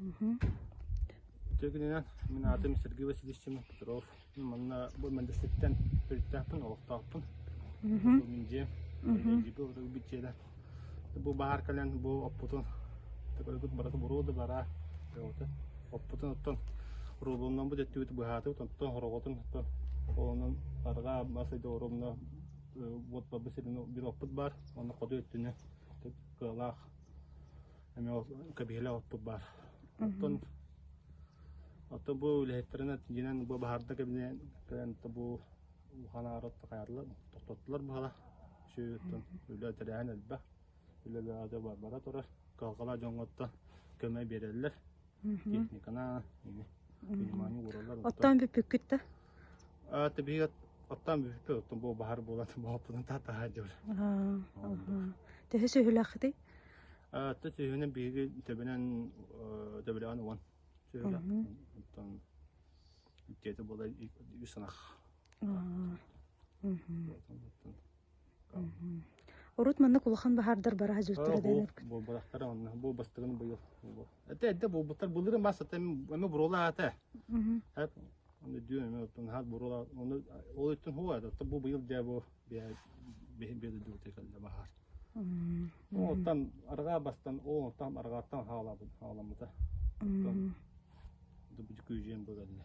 Үтүө мин аатым Сергей Васильевич Петров. Манна бу Мэндэситтэн төрүттээхпин, олохтоохпун. Бу мин дьиэм, дьиэбит дьиэлэр. Бу баһаар кэлэн бу оппутун көргүт барыта буруо да бара оппутун оттон рулоннан бу өттүбүт быһаатыбыт, оттон хороҕотун оттон олонон арҕаа бас оромно вот барбы сирин бир оппут бар, онно хоту өттүнэ кыалаах эмиэ ол кэбиһилээх оппут баар. Оттон оттон бу үлэһиттэринэн дьиэнэн бу баһаарда кэбинэн кэлэн бу улахан хайаатылар тохтоттулар быһала. Үчүгэй үлэ тэрээһин элбэх. Үлэ бөҕөтө бара турар. Кыһалҕалаах дьоҥҥо көмө биэрэллэр. Техникана внимание уураллар. Оттоон бүппүккүт да? А, биһиги оттоон бүппүт, оттон бу баһар буолан боһоппутун таһаа дьор. Төһө сүһүлэххитий? Та сүһүнэн биһиги төбөнөн төбөлөөн уон сүһүлэх. Оттон иккиэтэ буола үс ынах. Урут маннык улахан баһаардар бара сылдьыбыттара дэнэр. Буолбатахтара онно. Бу бастыгын быйыл. Этэ эрдэ буолбуттар. Былырын бас ата эми буруола ата. Оны дүү эми оттон хат буруола оны ол өттүн хуа да бу быйыл дэ бу бе бе дүү кэллэ баһаар. Оттон арҕаа бастан ол оттон арҕааттан хаалабыт хааламмыта. Оттон бу күүжүөн бу кэллэ.